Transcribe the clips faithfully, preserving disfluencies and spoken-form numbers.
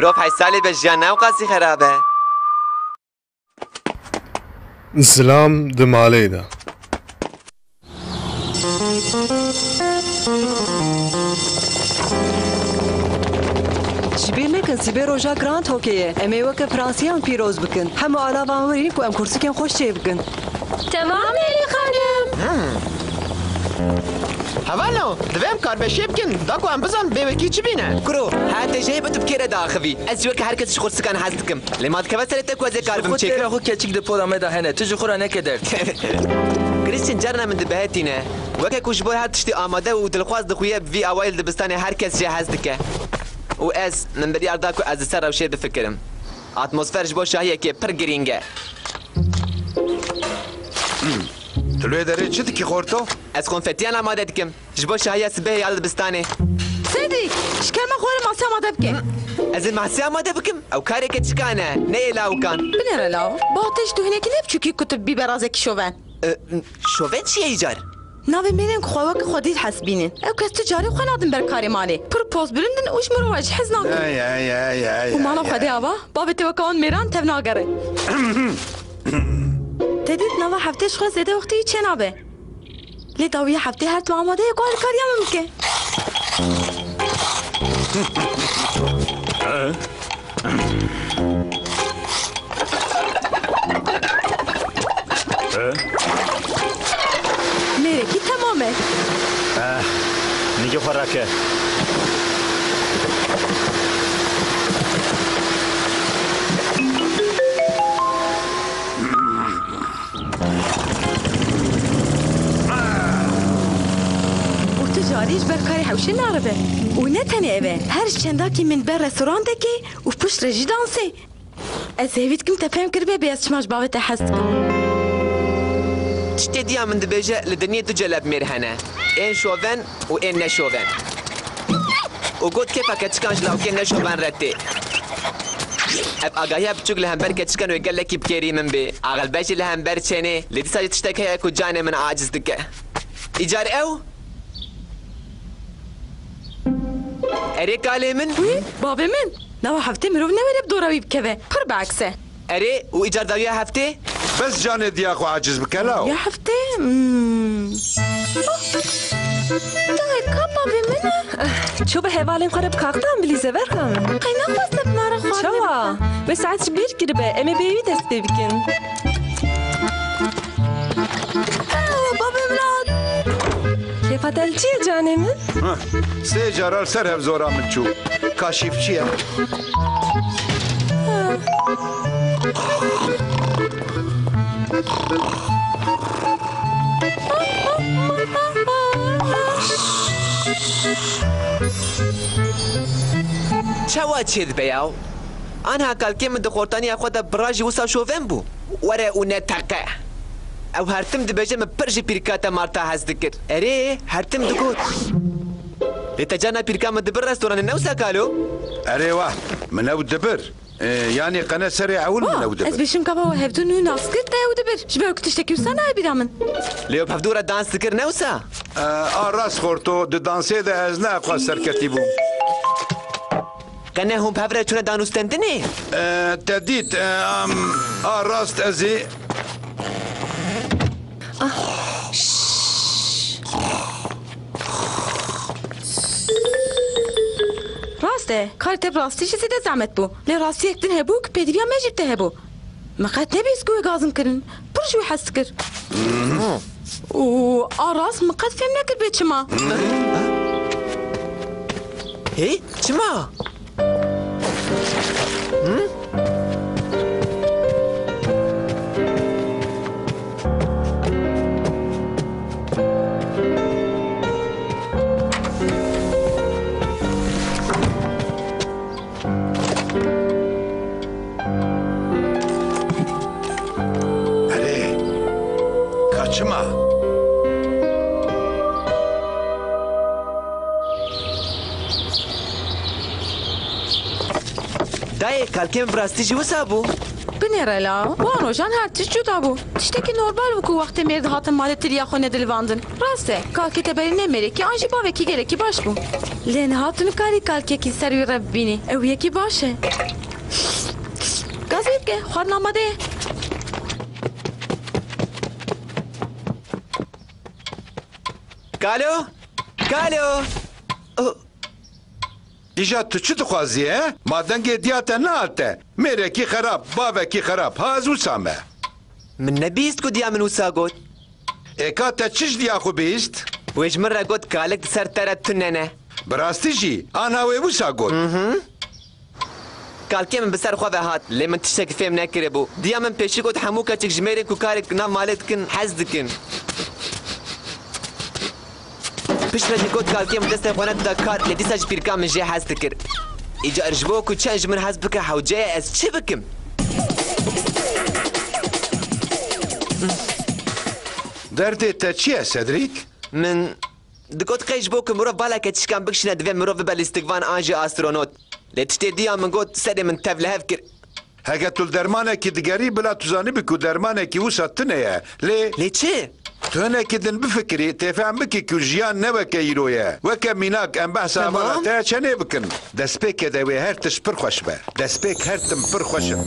Mirov heşt salî be, jiyan ne ewqasî xerab e. Zilam di malê de. Ji bîr nekin, sibê roja Groundhogê ye. Em ê weke Fransiyan pîroz bikin. Hemû alavan werîn ku em kursikên xwe çêbikin. Temam Elî xanim. Hevalno, divê em karbeşiyê bikin, da ku em bizanin bêwekî çi bîne. Kuro, her tê ji hê bi tu bi kê re diaxivî. Ez jî weke her kes ji xursikan hez dikim. Lê ma dikeve serê te ku ez ê kar bim Xwe çêkim? Têra xwe keçik di poda me de hene. Tu ji xwe re neke derd. Krîstîn carna min dibehetîne. Weke ku ji bo her tiştî amade û dilxwaz dixuye, bi vî awayî li dibistanê her kes jê hez dike. Û ez, min biryar da ku ez li ser rewşê bifikirim. Atmosfer ji bo şahiyekê pir girîng e. Tu li wê derê çi dikî xorto? Ez konfetiyan amade dikim. Ji bo şahiya sibehê ya li dibistanê. Sêdî, ji kerema xwe re masî amade bike. Ez ê masî amade bikim? Ew karê keçikan e, ne yê lawikan. Binêre law, ba te ji tu hinekî ne biçûkî ku tu bibî berazekî şoven. E, şoven çi ye îcar? Navê mêrên ku xwe wek xwedî dihesibînin. Ew kes tu carê xwe nadin ber karê malê. Pir poz bilind in û ji mirova jî hez nakin. Ay, ay, ay, ay, Û mala ay, xwedê ay. Ava, bavê te weke wan mêran tev nagere. Te dît nava heftê ji xwe zêde wextê wî çênabe. Lê dawiya heftê her tim amade ye ku alîkariya min bike. Mêrekî temam e. Eh, nigê xwe rake. Û tu carî ji ber karê hewşê naribe. Û ne tenê ev e. Her ji çendakî min ber restorandekê û pişt re jî dansê. Ez hêvî dikim te fêm kiribe bê ez çima ji bavê te hez dikim. Tiştê diya min dibêje, li dinyê du celeb mêr hene. Ên şoven û ên neşoven. Û got, kêfa keçikan ji lawikên neşoven re tê. Ev agahiya biçûk li hember keçikan wê gelekî bi kêrî min bê. Axil bejî li hember çênê, lê dîsa jî tiştek heye ku canê min aciz dike. Îcar ew? Erê kalê min? Wî, bavê min. Nava heftê mirov newêre bi dora wî bikeve. Pir bi eks e. Erê, û îcar dawiya heftê? Bes canê diya xwe aciz bike law. Ya heftê? Hmm. Dayê, ka bavê min e? Ço bi hevalên xwe re bi kaxtan bilîze, berxa min. Qey naxwaze bi me re xwarinê Çawa? Bike. Wê saet ji bîr kiribe, em ê bêwî dest pê bikin. Bavê min hat. Kêfa te li çi ye canê min? Heh, sê cara li ser hevzora min çû. Kaşîfçi ye. Çawa çêdibe yaw? Anha kalkê min di xortaniya xwe de bi rajî wisa şoven bû. Were û neteqe. Ew her tim dibêje, min pir ji pîrka te Marta hez dikir. Erê, her tim digot. Lê te carna pîrka min dibir restoranê, ne wisa kalo? Erê wah, min ew dibir. Ee, yanî qene serê ewil min ew dibir. Ez bêjim gava we hevdu nû nas kir, te ew dibir. Ji ber ku tiştekî wisa nayê bîra min. Lê ew bi hevdu re dans dikir, ne wisa? Ee, a rast xorto, di dansê de ez ne eqas serketî bûm. Qene hûn bi hev re çûne danûstendinê? Ee, te dît, ee, am, a rast ez ê. Ah. Şşş. Rast e, karê te bi rastî jî zêde zehmet bû. Lê rastiyek din hebû ku pêdiviya me jî bi te hebû. Min qet nebîst ku wê gazim kirin. Pir ji wî hez dikir. Û a rast min qet fêm nekir bê çima. Hê, çima? Hı? Erê, ka çima? Dayê, kalkê min bi rastî jî wisa bû. Binêre la, wan rojan her tişt cuda bû. Tiştekî normal bû ku wextê mêr dihatin malê tiriya xwe nedilivandin. Rast e, kalkê te berî ne mêrekî an jî bavekî gelekî baş bû. Lê niha tu nikarî kalkekî ser wî re bibînî. Ew yekî baş e. Gazî bike, xwarin amade ye. Kalo? Kalo? Oh. Îja tu çi dixwazî, he? Ma dengê diya te nehate? Mêrekî xerab, bavekî xerab, ha ez wisa me. Min nebîst ku diya min wisa got. Ê ka te çi ji diya xwe bîst? Wê ji min re got, kalik di ser te re tune ne. Bi rastî jî, ana wê wisa got? Mhm. Kalkê min bi ser xwe ve hat, lê min tiştekî fêm nekiribû. Diya min pêşî got, hemû keçik ji mêrên ku karek di nav malê dikin, hez dikin. Piştre jî got, kalkê min destê xwe nedida kar, lê dîsa ji pîrka min jê hez dikir. Îcar ji bo ku çend ji min hez bike hewce ye, ez çi bikim? Derdê te çi ye, Cedric? Min digot, qey ji bo ku mirov bala keçişkan bikişîne, divê mirov bibe lîstikvan an jî astronot. Lê tiştê diya min got, serê min tevlihev kir. Heke tu li dermanekî digerî, bila tu zanibî ku dermanekî wisa tune ye. Lê Lê çi? Tu hinekî din bifikirî, tê fehm bikî ku jiyan ne weke îro ye. Weke mînak em behsa Tamam. hevala te ya çenê bikin. Destpêkê de wê her tişt pir xweş be. Destpêk her tim pir xweş in.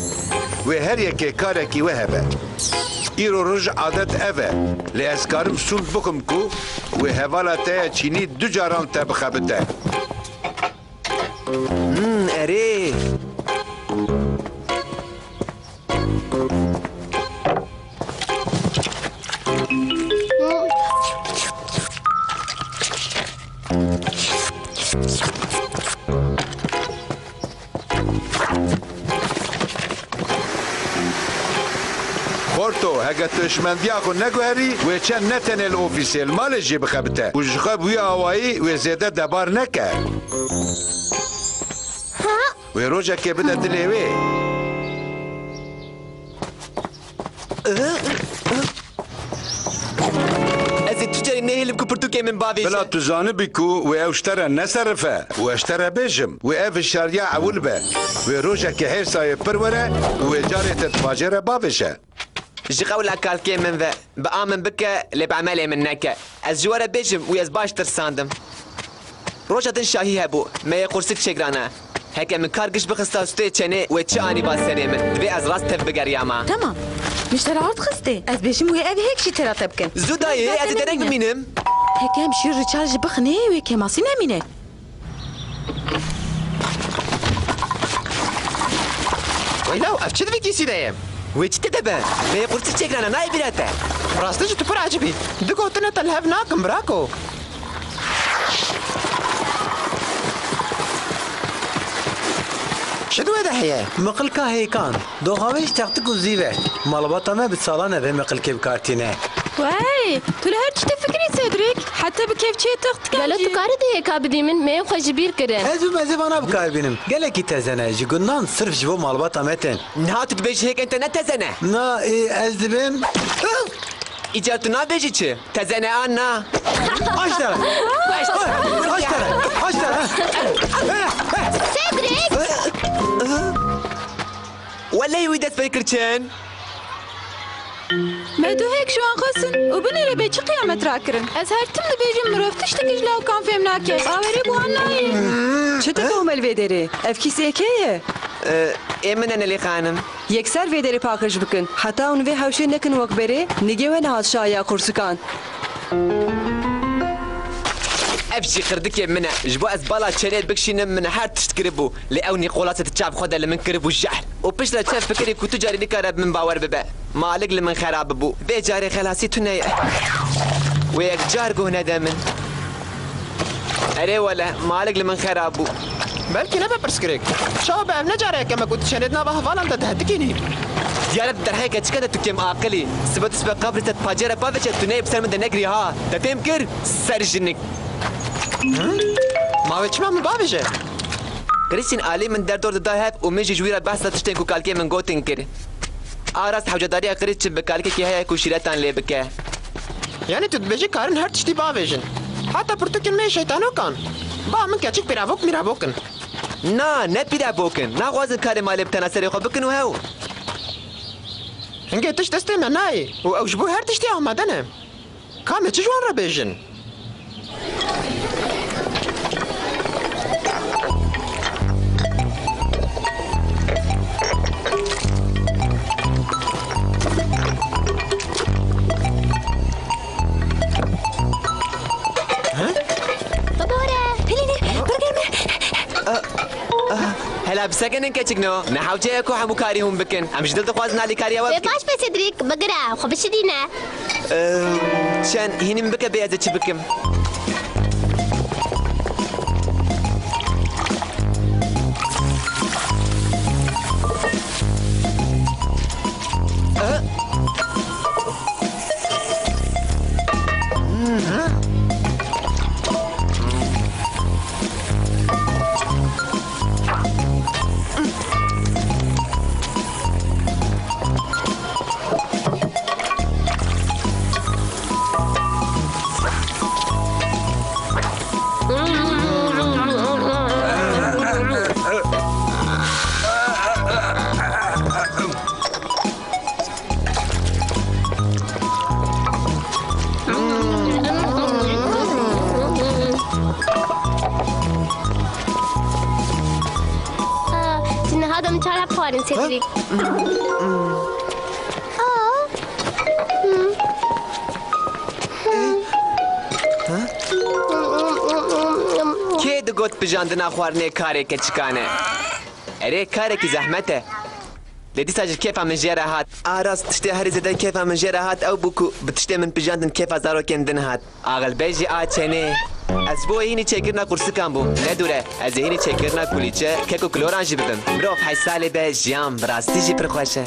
Wê her yekê karekî we hebe. Îro roj adet ev e. Lê ez karim sûnd bixwim ku wê hevala te ya çînî du caran te bixebite. Hmm, erê. Xorto, heke tu hişmendiya xwe neguherî, wê çend ne tenê li ofîsê, li malê jî bixebite û ji xwe bi wî awayî wê zêde debar neke. Wê rojekê bide dilê wê. Ez ê tu carî nehêlim ku pirtûkê min bavêje. Bila tu zanibî ku wê ew ji te re neserife û ez ji te re bêjim, wê ev hişyariya ewil be. Wê rojekê hêrsa wê pir were û wê carê te di bacê re bavêje. Ji qewla kalkê min ve, bi a min bike, lê bi emelê min neke. Ez ji we re bêjim û ez baş tirsandim. Roja din şahî hebû, me yê qursik çêkirana. Heke min kar giş bixista stûyê çenê, wê çi anîba serê min? Divê ez rast tev bigeriyama. Temam. Min ji te re ard xistê. Ez bêjim wê ev hêk jî têra te bikin. Zû dayê, ez ê te neng bimînim. Heke em şîr Richard jî bixinê, wê kêmasî nemîne. Weylaw, ev çi divikîsî de ye? Wê çi tê de be? Me yê qursik çêkirana, nayê bîra te. Rastî jî tu pir ecib î. Du gotine te li hev nakin, birako. Çi di wê de heye? Miqilka hêkan. Doxa wê ji textik û zîv e. Malbata me bi salan e vê miqilkê bi kar tîne. Wey, tu li her tiştê fikirî Cedric. Heta bi kevçiyê textikan Gelo jî. Tu karî dihêka bidî min, me yên xwe ji bîr kirin. Ez bûm ez ê vana bi kar bînim. Gelekî teze ne, ji gundan sirf ji bo malbata me tên. Niha tu dibêjî hêkên te ne teze ne. Na, e, ez dibêm. Îcar tu nabêjî çi? Teze ne an na? Aştara! Aştara! Aştara! Cedric! Welehî wî dest pê kir çin. Me du hêk ji wan xwestin û binêre bê çi qiyamet rakirin. Ez her tim dibêjim mirov tiştekî ji lawkan fêm nake. Bawerî bi wan nayê. Çi dike Homel vê derê? Ev kîsê kê ye? Ê min e Nelî xanim. Yekser vê derê paqij bikin. Heta hûn vê hewşê nekin wek berê, nigê we nehat şahiya qursikan. Ev jî qirdikê min e. Ji bo ez bala çênê bikişînim min her tişt kiribû. Lê ew Nîkolasê di çav xwe de li min kiribû jehr. Û piştre çend fikirî ku tu carî nikare bi min bawer bibe. Malik li min xerab bû. Vê carê xelasî tune ye. Wê yek car guh nede min. Erê wele, Malik li min xerab bû. Belkî nebe pirsgirêk. Çawa be ev ne careke me ku tu çenê di nava hevalan de dihedikînî? Diyar e tu derheke çika de tu kêm aqil î. Sibe tu sibe qabrî te di pacê re bavêje tu neyê bi ser min de negirî ha. Te fêm kir? Ser jinik. Hı? Ma wê çima min bavêje? Krîstîn alî min derdor dida hev û min jî ji wî re behsa tiştên ku kalkê min gotin kir. A rast hewcedariya Krîstîn bi kalkekî heye ku şîretan lê bike. Yanî tu dibêjî karin her tiştî bavêjin. Heta pirtûkên me yê şeytanokan. Ba min keçik pîravok mîravok in. Na, ne pîravok in. Naxwazin karê malê bi tena serê xwe bikin û hew. Hingê tişt destê me nayê û ew ji bo her tiştî amade ne. Ka me çi ji wan re bêjin? Bibore, Hilînê, bigir me. Hela bi sekenin keçikno. Ne hewce ye ku hemû karî hûn bikin. Em ji dil dixwazin alîkariya we Wê bikin. Baş be Cedric, bigire, xwe bişidîne. Ee, Çen, hînî min bike bê ez ê çi bikim. Ha, tu niha de min çawa xwarin Cedric? Aa. Kê digot pijandina xwarinê karê keçikan e? Erê, karekî zehmet e. Lê dîsa jî kêfa min jê re hat. A rast, tiştê herî zêde kêfa min jê re hat ew bû ku bi tiştê min pijandin kêfa zarokên din hat. Axilbêjî a Çenê. Ez ji bo hînî çêkirina qursikan bûm. Ne dûr e. Ez ê hînî çêkirina kulîçe, kek û kiloran jî bibim. Mirov heyşt salê be jiyan bi rastî jî pir xweş e.